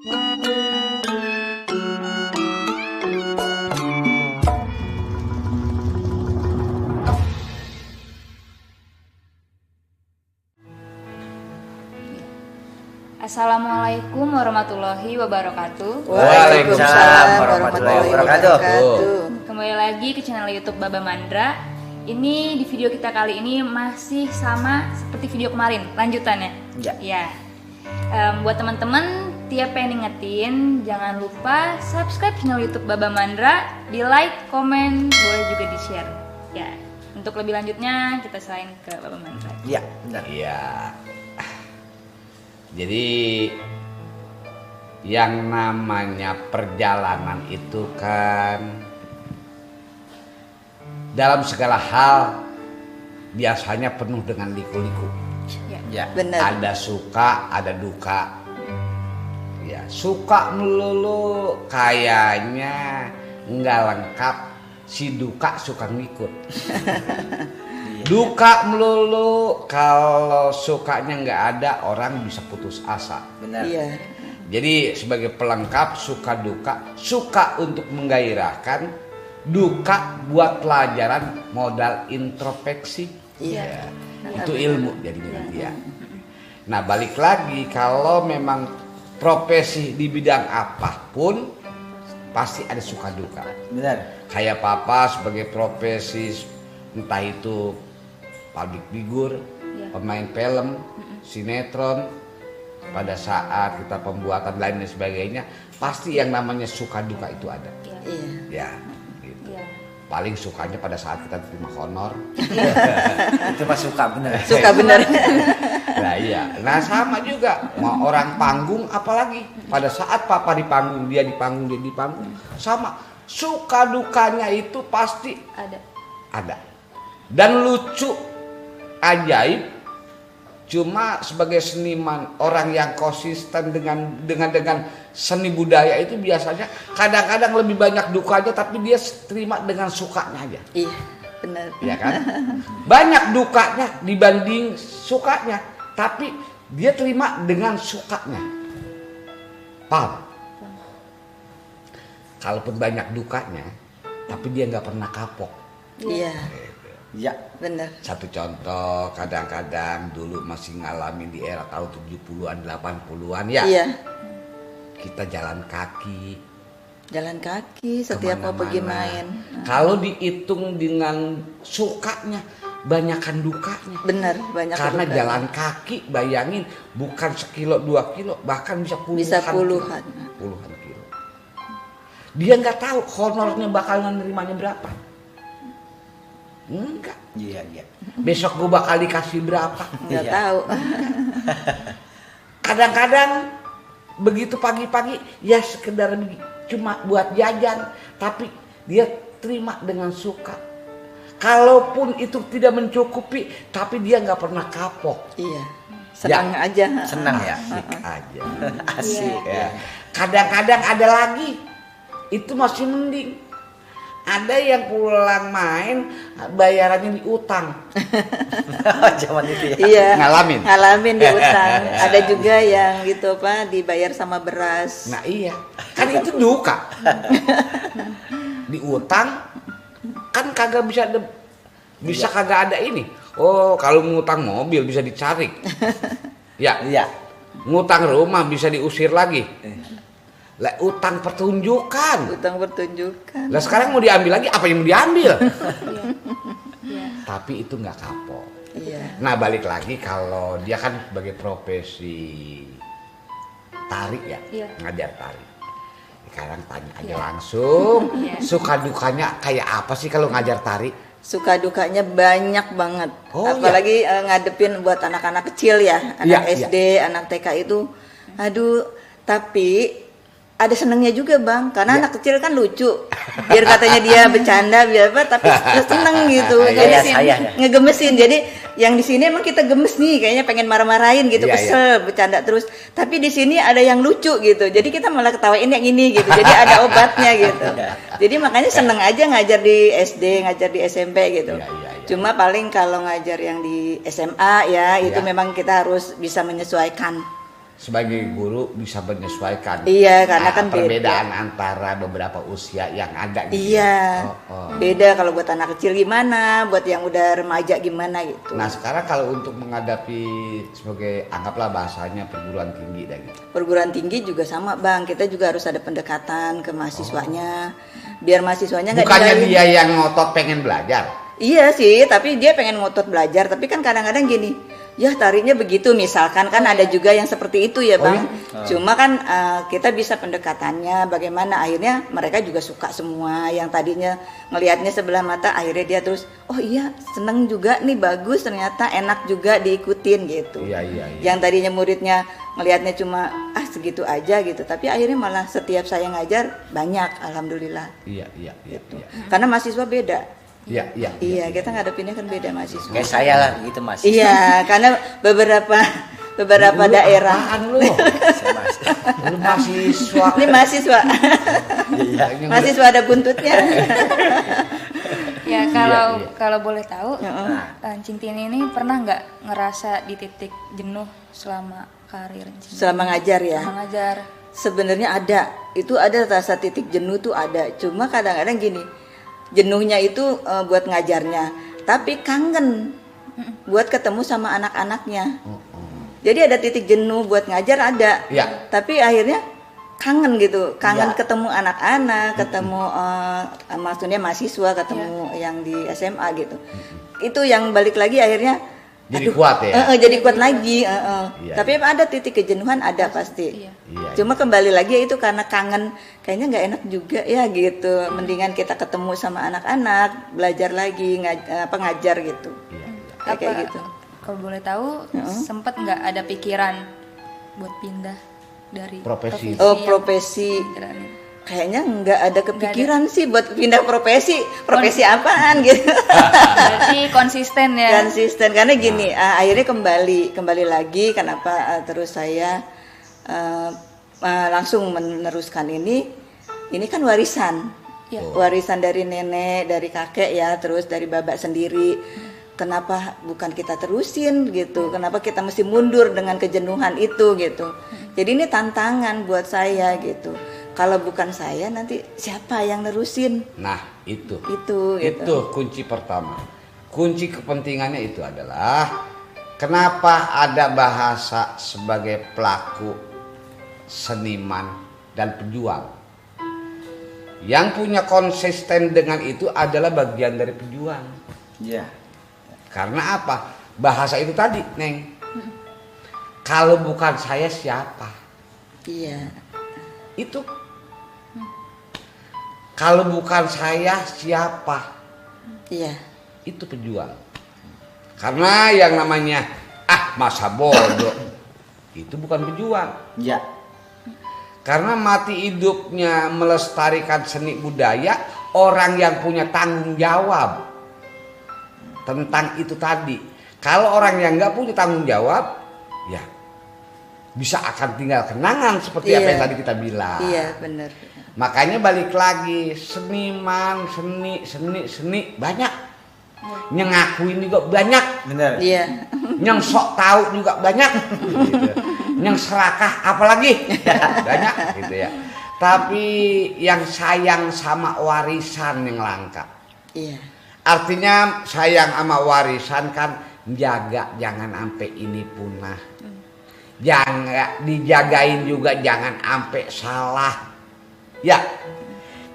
Assalamualaikum warahmatullahi wabarakatuh. Waalaikumsalam warahmatullahi wabarakatuh. Kembali lagi ke channel YouTube Baba Mandra. Ini di video kita kali ini masih sama seperti video kemarin, lanjutannya. Ya. Buat teman-teman, tiap pengen ngingetin, jangan lupa subscribe channel YouTube Baba Mandra, di like, komen, boleh juga di share. Ya. Untuk lebih lanjutnya kita serahin ke Baba Mandra. Iya, benar. Iya. Jadi yang namanya perjalanan itu kan dalam segala hal biasanya penuh dengan liku-liku. Ya, benar. Ada suka, ada duka. Ya, suka melulu kayaknya nggak lengkap, si duka suka ngikut. Duka melulu, kalau sukanya nggak ada orang bisa putus asa. benar. Iya. Jadi sebagai pelengkap suka duka, suka untuk menggairahkan, duka buat pelajaran modal introspeksi. Iya. Itu ilmu jadinya nanti ya. Nah balik lagi, kalau memang profesi di bidang apapun pasti ada suka duka. Benar. Kayak papa sebagai profesi entah itu public figure, pemain film, sinetron, pada saat kita pembuatan lain dan sebagainya, pasti yang namanya suka duka itu ada. Iya. Ya, gitu. Iya. Paling sukanya pada saat kita terima honor. Itu mah suka benar. Suka benar. Nah iya, nah sama juga mau orang panggung, apalagi pada saat papa di panggung, dia di panggung, dia di panggung, sama suka dukanya itu pasti ada. Dan lucu, ajaib, cuma sebagai seniman, orang yang konsisten dengan seni budaya itu biasanya kadang-kadang lebih banyak dukanya, tapi dia terima dengan sukanya aja. Iya, benar. Ya kan? Banyak dukanya dibanding sukanya, tapi dia terima dengan sukanya. Paham? Kalaupun banyak dukanya, tapi dia nggak pernah kapok. Iya, Iya. benar. Satu contoh, kadang-kadang dulu masih ngalamin di era tahun 70-an, 80-an ya. Iya. Kita jalan kaki. Jalan kaki setiap mau pergi kemana-mana. main. Kalau dihitung dengan sukanya, banyakan dukanya. Benar, banyak. Karena dukanya. jalan kaki, bayangin, bukan sekilo 2 kilo, bahkan bisa puluhan. Bisa puluhan. Puluhan kilo. Dia nggak tahu honornya bakal nerimanya berapa. Enggak. Iya. Besok gue bakal dikasih berapa. Nggak Iya. tahu. Kadang-kadang begitu pagi-pagi ya sekedar cuma buat jajan, tapi dia terima dengan suka. Kalaupun itu tidak mencukupi, tapi dia nggak pernah kapok. Iya. Senang aja. Senang ya. Asik aja. Asik. Ya. Kadang-kadang ada lagi, itu masih mending. Ada yang pulang main bayarannya di utang. Zaman itu ya. Iya. Ngalamin di utang. Ada juga yang gitu apa dibayar sama beras. Nah iya, kan itu duka. Di utang kan kagak bisa kagak ada ini. Oh kalau ngutang mobil bisa dicari. Ya, Iya. ngutang rumah bisa diusir lagi. Lah utang pertunjukan. Utang pertunjukan. Lah sekarang mau diambil lagi, apa yang mau diambil? Iya. Tapi itu nggak kapok. Iya. Nah balik lagi, kalau dia kan sebagai profesi tari ya, Iya. ngajar tari. Sekarang tanya aja langsung, Iya. suka dukanya kayak apa sih kalau ngajar tari? Suka dukanya banyak banget. Oh, Apalagi ngadepin buat anak-anak kecil ya, anak Iya, SD, anak TK itu. Aduh, tapi ada senengnya juga bang, karena anak kecil kan lucu. Biar katanya dia bercanda, biar apa, tapi seneng gitu. Jadi saya. ngegemesin. Jadi yang di sini emang kita gemes nih, kayaknya pengen marah-marahin gitu, Iya, kesel, bercanda terus. Tapi di sini ada yang lucu gitu. Jadi kita malah ketawain yang ini gitu. Jadi ada obatnya gitu. Jadi makanya seneng aja ngajar di SD, ngajar di SMP gitu. Iya. Cuma paling kalau ngajar yang di SMA ya, itu Iya. memang kita harus bisa menyesuaikan. sebagai guru bisa menyesuaikan. Iya, karena kan perbedaan antara beberapa usia yang ada gitu. Iya. Beda kalau buat anak kecil gimana, buat yang udah remaja gimana gitu. Nah, sekarang kalau untuk menghadapi sebagai anggaplah bahasanya perguruan tinggi dan gitu. Perguruan tinggi juga sama, Bang. Kita juga harus ada pendekatan ke mahasiswanya. Biar mahasiswanya nggak bukannya ditinggalin. dia yang ngotot pengen belajar. Iya sih, tapi dia pengen ngotot belajar. Tapi kan kadang-kadang gini, ya tariknya begitu misalkan kan ada juga yang seperti itu ya Bang. Cuma kan kita bisa pendekatannya bagaimana akhirnya mereka juga suka semua. Yang tadinya ngelihatnya sebelah mata akhirnya dia terus oh iya seneng juga nih, bagus ternyata enak juga diikutin gitu. Iya. Yang tadinya muridnya ngelihatnya cuma segitu aja gitu, tapi akhirnya malah setiap saya ngajar banyak, alhamdulillah. Iya. Karena mahasiswa beda. Iya. Kita ngadepinnya kan beda mahasiswa. Kayak saya lah gitu Mas. Iya, karena beberapa Lu daerah. apaan lu? Lu mahasiswa. Ini mahasiswa. Iya. Mahasiswa ada buntutnya. Ya kalau Iya. kalau boleh tahu, Cing Tini ini pernah nggak ngerasa di titik jenuh selama karir Cing Tini? Selama ngajar ya. Selama ngajar. Sebenarnya ada. Itu ada rasa titik jenuh tuh ada. Cuma kadang-kadang gini. Jenuhnya itu buat ngajarnya, tapi kangen buat ketemu sama anak-anaknya. Jadi ada titik jenuh buat ngajar ada. Iya. Tapi akhirnya kangen gitu, kangen Iya. ketemu anak-anak, ketemu maksudnya mahasiswa, ketemu yang di SMA gitu. Itu yang balik lagi akhirnya Jadi kuat ya. jadi kuat lagi. Iya, Tapi ada titik kejenuhan ada pasti. Iya. Iya. Cuma kembali lagi itu karena kangen, kayaknya nggak enak juga ya gitu. Mendingan kita ketemu sama anak-anak, belajar lagi, ngajar gitu. Kayak gitu. Kalau boleh tahu, sempet nggak ada pikiran buat pindah dari Profesi. Oh yang profesi, jalanin? kayaknya nggak ada kepikiran sih buat pindah profesi. Profesi apaan gitu? Berarti konsisten ya. Konsisten karena gini, akhirnya kembali lagi. Kenapa terus saya langsung meneruskan ini kan warisan. Iya. Warisan dari nenek, dari kakek ya, terus dari babak sendiri. Kenapa bukan kita terusin gitu? Kenapa kita mesti mundur dengan kejenuhan itu gitu? Jadi ini tantangan buat saya gitu. Kalau bukan saya nanti siapa yang nerusin? Nah, itu. Itu kunci pertama. Kunci kepentingannya itu adalah kenapa ada bahasa sebagai pelaku, seniman, dan pejuang. Yang punya konsisten dengan itu adalah bagian dari pejuang. Iya. Karena apa? Bahasa itu tadi, Neng. Kalau bukan saya siapa? Iya. Itu. Kalau bukan saya siapa? Iya. Itu pejuang. Karena yang namanya masa bodoh itu bukan pejuang. Iya. Karena mati hidupnya melestarikan seni budaya orang yang punya tanggung jawab tentang itu tadi. Kalau orang yang nggak punya tanggung jawab, ya bisa akan tinggal kenangan seperti apa yang tadi kita bilang. Iya benar. Makanya balik lagi, seniman, seni banyak. Yang ngakuin juga banyak. Bener. Iya. Yang sok tahu juga banyak. Gitu. Yang serakah apalagi banyak gitu ya. Tapi yang sayang sama warisan yang langka. Iya. Artinya sayang sama warisan kan jaga jangan sampai ini punah. Jangan dijagain juga jangan sampai salah. Ya.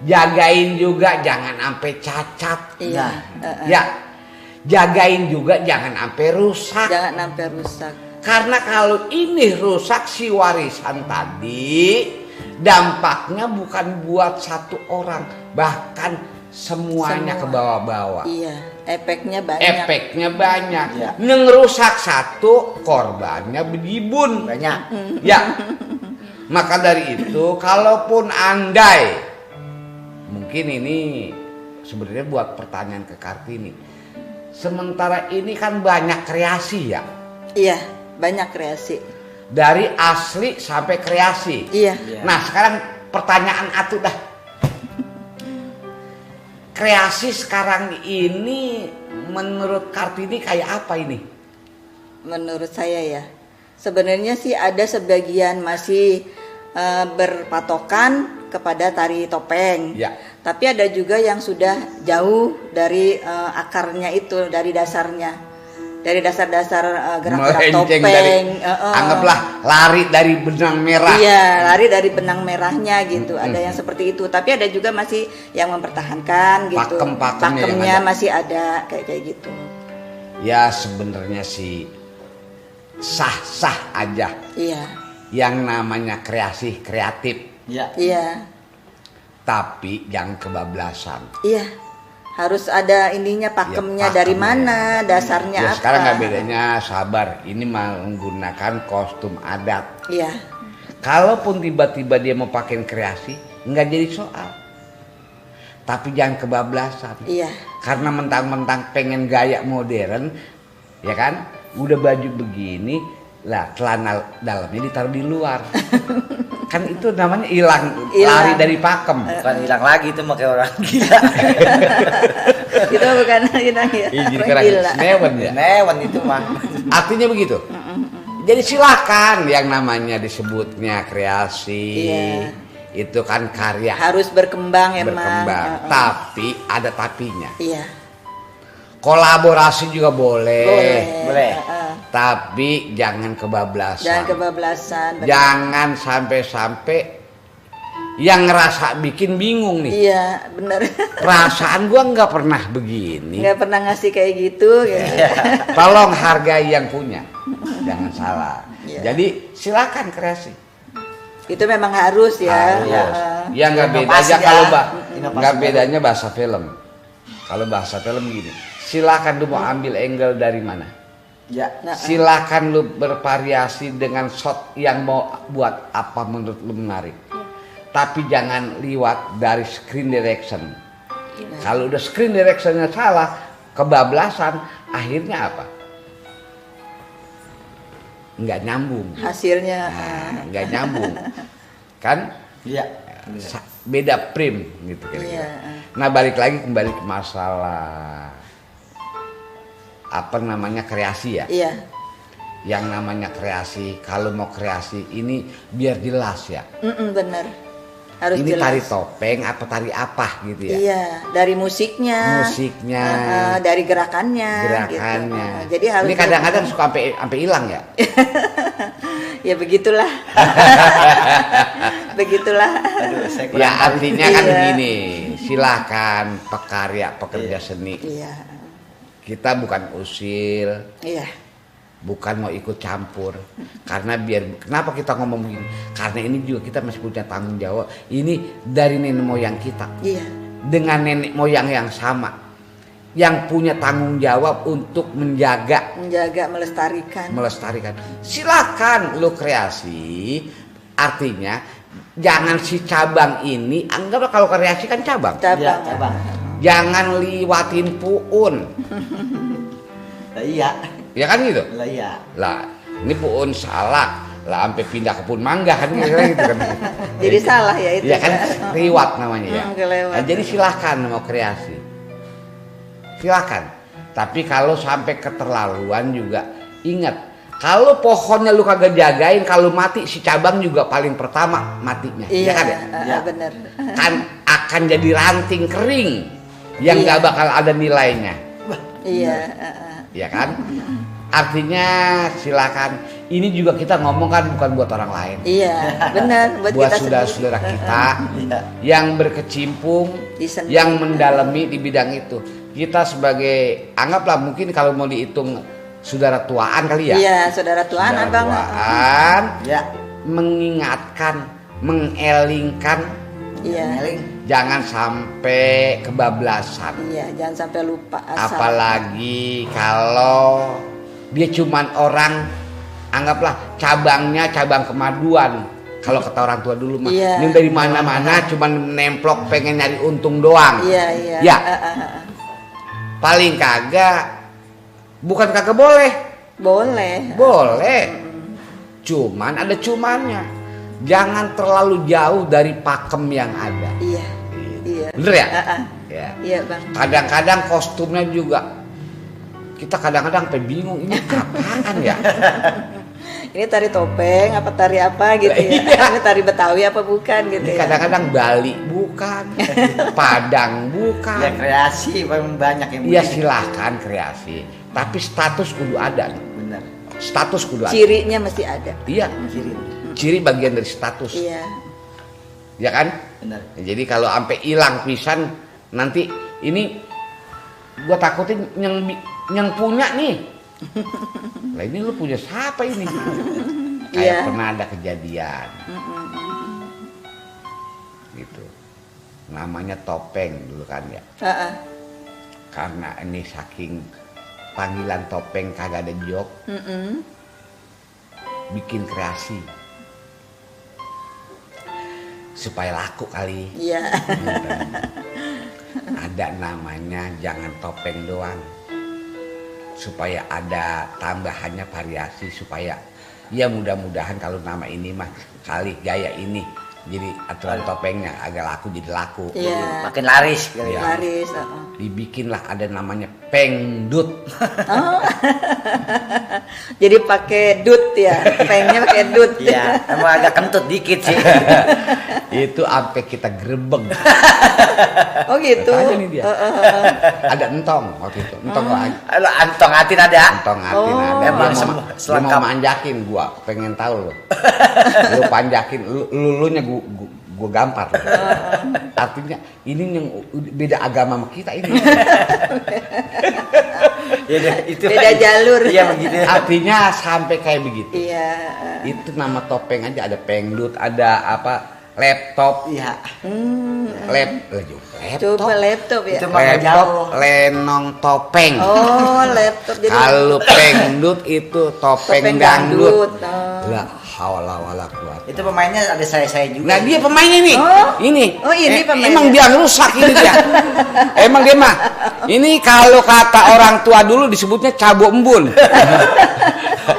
Jagain juga jangan sampai cacat. Iya. Ya. Jagain juga jangan sampai rusak. Jangan sampai rusak. Karena kalau ini rusak si warisan tadi dampaknya bukan buat satu orang, bahkan semuanya ke bawah-bawah. Iya, efeknya banyak. Efeknya banyak. Ya. Ngerusak satu, korbannya bejibun. Banyak. Ya. Maka dari itu, kalaupun andai, mungkin ini sebenarnya buat pertanyaan ke Kartini. Sementara ini kan banyak kreasi ya. Iya, banyak kreasi. Dari asli sampai kreasi. Iya. Nah sekarang pertanyaan atuh dah. Kreasi sekarang ini menurut Kartini kayak apa ini? Menurut saya ya, Sebenarnya sih ada sebagian masih berpatokan kepada tari topeng. Ya. Tapi ada juga yang sudah jauh dari akarnya itu, dari dasarnya. Dari dasar-dasar gerak-gerak Melenceng topeng. Anggaplah lari dari benang merah. Iya, lari dari benang merahnya gitu. Ada yang seperti itu, tapi ada juga masih yang mempertahankan gitu. Pakemnya masih ada kayak gitu. Ya sebenarnya sih sah-sah aja. Iya. Yang namanya kreatif. Ya. Iya. Tapi jangan kebablasan. Iya. Harus ada ininya pakemnya, Ya, dari pakemnya. mana, dasarnya Ya apa. sekarang nggak bedanya, sabar. Ini menggunakan kostum adat. Iya. Kalaupun tiba-tiba dia mau pakai kreasi, nggak jadi soal. Tapi jangan kebablasan. Iya. Karena mentang-mentang pengen gaya modern, ya kan? Udah baju begini, lah celana dalamnya ditaruh di luar. Kan itu namanya hilang, lari dari pakem. Bukan hilang lagi itu pakai orang gila. Itu bukan hilang ya. Orang gila. Newen ya. Newen itu mah. Artinya begitu. Jadi silakan yang namanya disebutnya kreasi. Iya. Itu kan karya. Harus berkembang emang. Berkembang. Tapi ada tapinya. Iya. Kolaborasi juga boleh. Boleh. Tapi jangan kebablasan. Jangan kebablasan. benar. Jangan sampai yang ngerasa bikin bingung nih. Iya, benar. Perasaan gua nggak pernah begini. Nggak pernah ngasih kayak gitu. Ya. Tolong hargai yang punya. Jangan salah. Iya. Jadi silakan kreasi. Itu memang harus ya. Harus. Ya nggak beda Inovasi aja ya. kalau Inovasi nggak baru. bedanya bahasa film. Kalau bahasa film gini, silakan lu mau ambil angle dari mana. Ya. Nah, Silakan lu bervariasi dengan shot yang mau buat apa menurut lu menarik. Tapi jangan liwat dari screen direction. Kalau udah screen directionnya salah, kebablasan, akhirnya apa? Nggak nyambung. hasilnya Nggak nyambung. Kan? Iya. Beda frame gitu kira-kira. Iya. Nah balik lagi kembali ke masalah apa namanya kreasi ya. Iya. Yang namanya kreasi, kalau mau kreasi ini biar jelas ya. Bener. Harus Ini jelas. tari topeng apa tari apa gitu ya. Iya, dari musiknya. Musiknya, dari gerakannya. gerakannya. Gitu. Jadi harus ini kadang-kadang suka sampai hilang ya. ya begitulah. begitulah. Aduh, saya kurang Ya tahu. artinya kan Iya. begini, silakan pekarya pekerja seni. Iya. Kita bukan usil, Iya. bukan mau ikut campur. Karena kenapa kita ngomong begini? Karena ini juga kita masih punya tanggung jawab. Ini dari nenek moyang kita. Iya. Dengan nenek moyang yang sama. Yang punya tanggung jawab untuk menjaga, melestarikan. Silakan lu kreasi. Artinya jangan si cabang ini, anggaplah kalau kreasi kan cabang. Iya, cabang. Jangan liwatin puun. Lah iya. Ya kan gitu. Lah iya. Lah, ini puun salah. Lah sampai pindah ke puun mangga kan kira-kira gitu kan. Jadi salah ya itu. Ya kan riwat namanya ya. Kelewat. Nah, jadi silahkan mau kreasi. Silahkan. Tapi kalau sampai keterlaluan juga ingat, kalau pohonnya lu kagak jagain, kalau mati si cabang juga paling pertama matinya. Iya, Ya kan ya? Ya. bener. Kan akan jadi ranting kering yang Iya. nggak bakal ada nilainya. Iya. Ya kan? Artinya silakan. Ini juga kita ngomong kan bukan buat orang lain. Iya, benar. Buat kita saudara-saudara sendiri. kita Iya. yang berkecimpung, Di seni. yang mendalami di bidang itu. Kita sebagai, anggaplah mungkin kalau mau dihitung saudara tuaan kali ya. Iya, saudara tuan Saudara abang. tuaan, Ya. mengingatkan, mengelingkan, Iya. jangan sampai kebablasan. Iya, jangan sampai lupa asal. Apalagi kalau dia cuman orang, anggaplah cabangnya cabang kemaduan. Kalau kata orang tua dulu mah, Iya. ini dari mana-mana cuman nemplok pengen nyari untung doang. Iya, iya. Ya, paling kagak, bukan kagak boleh, Boleh. boleh. Cuman ada cumannya. Jangan terlalu jauh dari pakem yang ada. Iya. Iya. Bener ya? Ya. Iya, Bang. Kadang-kadang kostumnya juga kita kadang-kadang sampai bingung ini apaan ya. ini tari topeng apa tari apa gitu ya. Ini tari Betawi apa bukan gitu ya. Kadang-kadang Bali bukan, Padang bukan. Ya kreasi memang banyak yang Iya begitu. silahkan kreasi, tapi status kudu ada. Benar. Status kudu ada. Cirinya mesti ada. Iya, Kiri. ciri bagian dari status. Iya. Ya kan? Benar. Jadi kalau sampai hilang pisan nanti ini gua takutin yang punya nih. Lah ini lu punya siapa ini? Kayak Iya. pernah ada kejadian. Gitu. Namanya topeng dulu kan ya. Heeh. Karena ini saking panggilan topeng kagak ada jok, bikin kreasi supaya laku kali. Iya. Ada namanya jangan topeng doang, supaya ada tambahannya variasi, supaya ya mudah-mudahan kalau nama ini mah kali gaya ini jadi aturan topengnya agak laku jadi laku. Iya. Makin laris kali Iya. ya. Laris. Heeh. Dibikinlah ada namanya pengdut. Jadi pakai dut ya. Pengnya pakai dut. Iya, emang agak kentut dikit sih. Itu sampai kita grebeng. Oh gitu. Tanya nih dia. Ada entong waktu itu. Entong lagi. Halo, antong atin ada. Entong atin Oh. ada. Emang Dia semua mau, dia selengkap. mau manjakin gua, pengen tahu lo. Lu panjakin, lu nya gua gampar. Artinya ini yang beda agama sama kita ini. Ya deh, itu. Beda jalur. Iya begitu. Artinya sampai kayak begitu. Iya. Itu nama topeng aja ada pengdut, ada apa? Laptop, Iya. laptop, Coba laptop ya. Itu mah nggak laptop, jauh. lenong topeng. Oh, laptop jadi Kalau pengdut itu topeng topeng dangdut. dangdut. Oh. Lah, hawala wala kuat. Itu pemainnya ada saya juga. Nah dia pemainnya nih, Oh. ini. Oh, ini pemainnya. Emang dia rusak ini dia. Emang dia mah. Ini kalau kata orang tua dulu disebutnya cabo embun.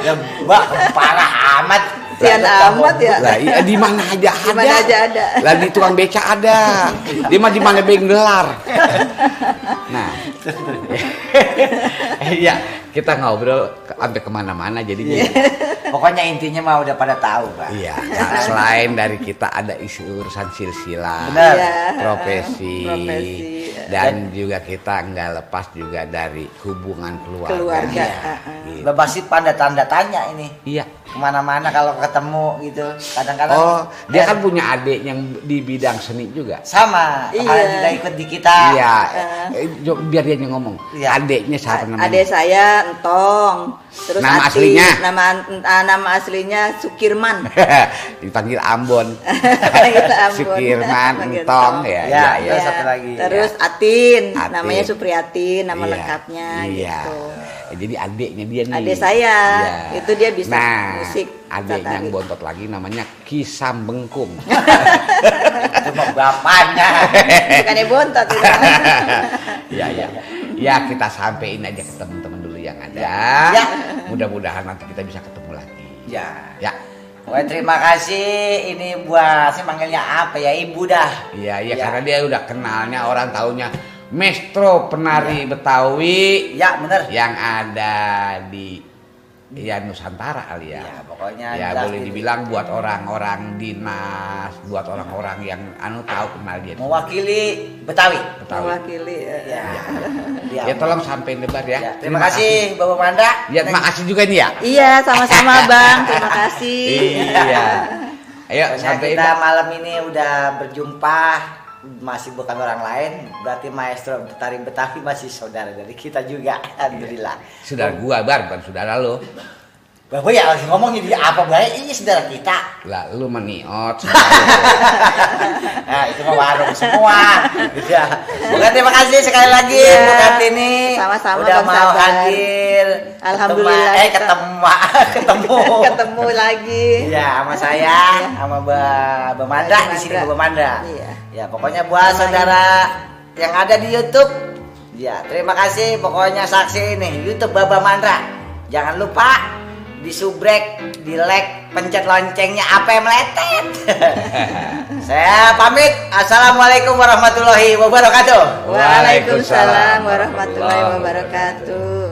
Ya, Mbak, parah amat. Sian amat ya. Lah iya di mana aja ada. Di mana aja ada. Lah di tukang beca ada. Dia mah di mana gelar. Nah. Iya, kita ngobrol sampai kemana-mana jadi gini. Pokoknya intinya mah udah pada tahu, Pak. Iya, nah, selain dari kita ada isu urusan silsilah, Benar. Iya. profesi, Dan dan juga kita nggak lepas juga dari hubungan keluarga. keluarga. Gitu. Bebas sih tanda tanya ini. Iya. Kemana-mana kalau ketemu gitu. Kadang-kadang. Oh, dia kan punya adik yang di bidang seni juga. sama. Iya. Kemarin juga ikut di kita. Iya, biar dia yang ngomong. Iya. Adiknya siapa namanya? Adik saya Entong. Terus Nama Ati, aslinya? nama aslinya Sukirman. Dipanggil Ambon. Kita Ambon. Sukirman, Panggil Entong, Entong. ya, Ya, ya, terus ya. satu lagi. Terus Atin, Atin. namanya Supriyatin, nama Iya. lengkapnya Iya. gitu. Jadi adiknya dia nih. Adik saya, Iya. itu dia bisa nah, musik. Adiknya tari. yang bontot lagi namanya Kisam Bengkung. Itu mah bapaknya. Bukannya bontot itu. Ya, ya. Ya kita sampein aja ke teman-teman dulu yang ada. Ya. Mudah-mudahan nanti kita bisa ketemu lagi. Ya. Ya. Wah, terima kasih. Ini buat saya manggilnya apa ya? Ibu dah. Iya, iya Ya. karena dia udah kenalnya orang taunya Maestro penari Betawi Ya, bener. yang ada di Nusantara kali ya. Ya, pokoknya Ya jelas boleh gitu. dibilang buat orang-orang dinas, buat orang-orang yang tahu kenal dia. Mewakili Betawi. Betawi. Mewakili. Ya. Ya tolong sampein lebar ya. Ya, terima kasih Bapak Mandra. Ya terima kasih juga nih ya. Iya, sama-sama Bang. Terima kasih. Iya. Ayo Pokoknya sampein. kita malam ini udah berjumpa, masih bukan orang lain, berarti maestro tari Betawi masih saudara dari kita juga. Alhamdulillah. Saudara gua bar bukan saudara lo. Bapak ya harus ngomong ini apa baik ini saudara kita. Lah lu meniot. Nah, itu mah warung semua. Ya. Bukan terima kasih sekali lagi Iya. Bu Kartini. Sama-sama, udah Bang mau Sabar. hadir. Alhamdulillah kita- Ketemu. Ketemu lagi. Iya, sama saya, sama Mbak Mandra di sini Mbak Mandra. Iya. Ya, pokoknya buat saudara yang ada di YouTube, ya terima kasih. Pokoknya saksi ini YouTube Baba Mandra. Jangan lupa di subrek, di like, pencet loncengnya apa yang meletet. Saya pamit. Assalamualaikum warahmatullahi wabarakatuh. Waalaikumsalam warahmatullahi wabarakatuh.